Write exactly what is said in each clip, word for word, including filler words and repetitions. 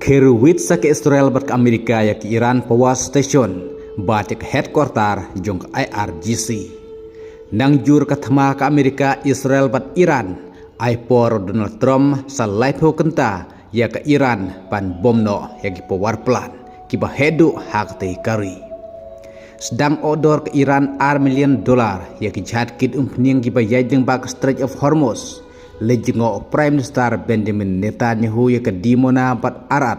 Kyrwit sa ka Israel bad ka Amerika ïa ka Iran Power Station bad ïa ka headquarter jong ka I R G C. Nang jur ka thma ka Amerika, Israel bad Iran, ai por Donald Trump sa laiphew kynta ïa ka Iran ban bom noh ïa ki power plant kiba heh duh ha katei ka ri. Sdang order ka Iran ar million dollar ïa ki jahaj kit umphniang kiba ïaid lyngba ka Strait of Hormuz. Leit jngoh u Prime Minister Benjamin Netanyahu ïa ka Dimona bad Arad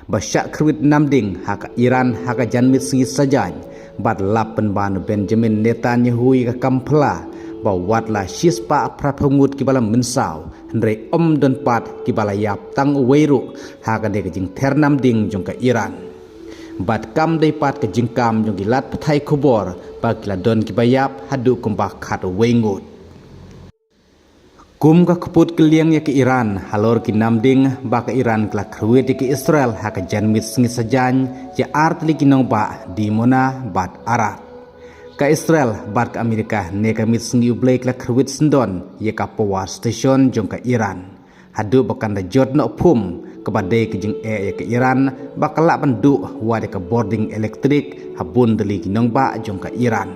ba shah kyrwit namding ha ka Iran ha ka janmiet sngi Saitjaiñ, bad lap pynban u Benjamin Netanyahu ïa ka kam phylla ba wat la shispah phraphew ngut kiba la mynsaw, hynrei ym don pat kiba la ïap tang uwei ruh ha kane ka jingther namding jong ka Iran. Bad kam dei pat ka jingkam jong ki lad pathai khubor ba ki la don kiba ïap haduh kumba khatwei ngut. Kum ka kput kylliang ïa ka Iran halor ki namding ba ka Iran ka la kyrwit ïa ka Israel ha ka janmiet sngi Saitjaiñ ïa ar tylli ki nongbah Dimona bad Arad. Ka Israel bad ka Amerika ne ka miet sngi U Blei ka la kyrwit syndon ïa ka power station jong ka Iran, haduh ba kan da jot noh phum, kaba dei ka jingeh ïa ka Iran ba ka lah ban duh wat ïa ka bording elektrik ha bun tylli ki nongbah jong ka Iran.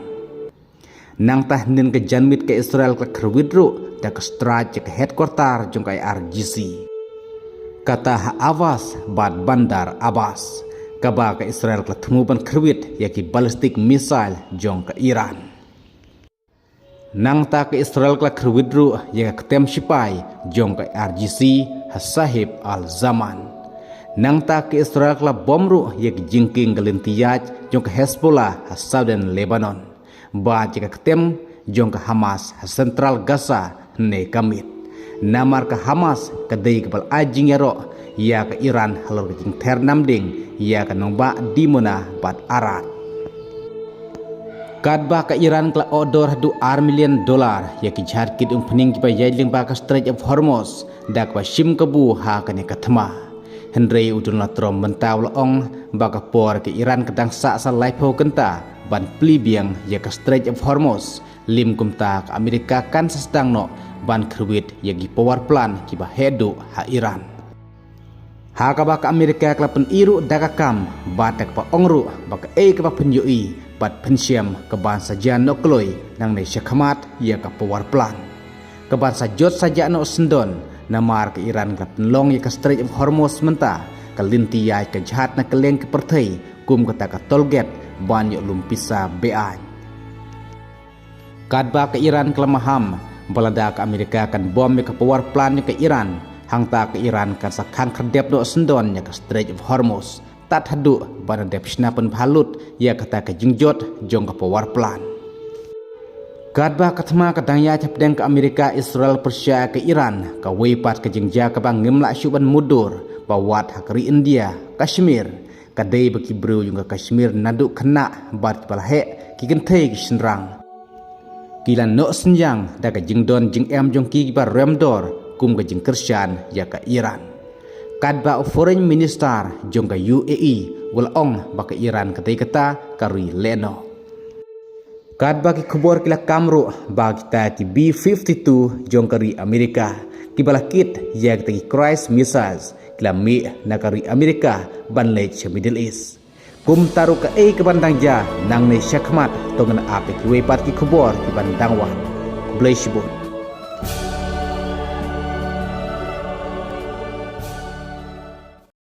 Nangta hynnin ka janmiet ka Israel ka la kyrwit ruh da ka strike ïa ka headquarter jong ka I R G C, kata ha Abbas bad Bandar Abbas, kaba ka Israel ka la thmu ban kyrwit ïa ki ballistic missile jong ka Iran. Nangta ka Israel ka la kyrwit ruh ïa ka ktem shipai jong ka I R G C ha Sahib al Zaman. Nangta ka Israel ka la bom ruh ïa ka jingkieng ka lynti ïaid jong ka Hezbollah ha Southern Lebanon, bad ïa ka ktem jong ka Hamas ha Central Gaza hynne ka miet. Namar ka Hamas ka dei kaba la ai jingïaroh ïa ka Iran halor ka jingther namding ïa ka nongbah Dimona bad Arad. Katba ka Iran ka la order haduh ar million dollar ïa ki jahaj kit umphniang kiba ïaid lyngba ka Strait of Hormuz da kaba shim kabu ha kane ka thma. Hynrei u Donald Trump mynta u la ong ba ka por ka Iran ka dang sah sa laiphew kynta ban plie biang ïa ka Strait of Hormuz, lym kumta ka Amerika kan sa sdang noh ban kyrwit ïa ki power plant kiba heh duh ha Iran. Ha kaba ka Amerika ka la pyni ruh da ka kam bad da kaba ong ruh ba kaei kaba pynïohi bad pynshem ka ban sa jia noh kloi nangne shakhmat ïa ka power plant. Ka ban sa jot sa jah noh syndon, namar ka Iran ka la pynlong ïa ka Strait of Hormuz mynta ka lynti ïaid ka jahaj na kylleng ka pyrthei kum kata ka toll gate ban ïoh lum pisa be-aiñ. Katba ka Iran ka la maham ba lada ka Amerika kan bom ïa ka power plant ïa ka Iran, hangta ka Iran kan sa khang khyrdep noh syndon ïa ka Strait of Hormuz tad haduh ban da dep shna pynbha lut ïa kata ka jingjot jong ka power plant. Katba ka thma ka dang ïaid hapdeng ka Amerika, Israel pyrshah ka Iran, kawei pat ka jingjia kaba ngim lah shuh ban mutdur ba wat ha ka ri India, Kashmir, ka dei ba ki briew jong ka Kashmir naduh khynnah bad kiba la heh ki kynthei ki shynrang ki la noh synñiang da ka jingdon jingem jong ki kiba rem dor kum ka jingkyrshan ïa ka Iran. Katba u Foreign Minister jong ka U A E u la ong ba ka Iran ka dei kata ka ri lehnoh. Katba ki khubor ki la kam ruh ba kita ki B fifty-two jong ka ri Amerika kiba la kit ïa kita ki cruise missiles ki la mih na ka ri Amerika ban leit sha Middle East. Kumta ruh kaei kaban dang jia nangne shakhmat to ngin ap ïa kiwei pat ki khubor kiban dang wan. Khublei shibun.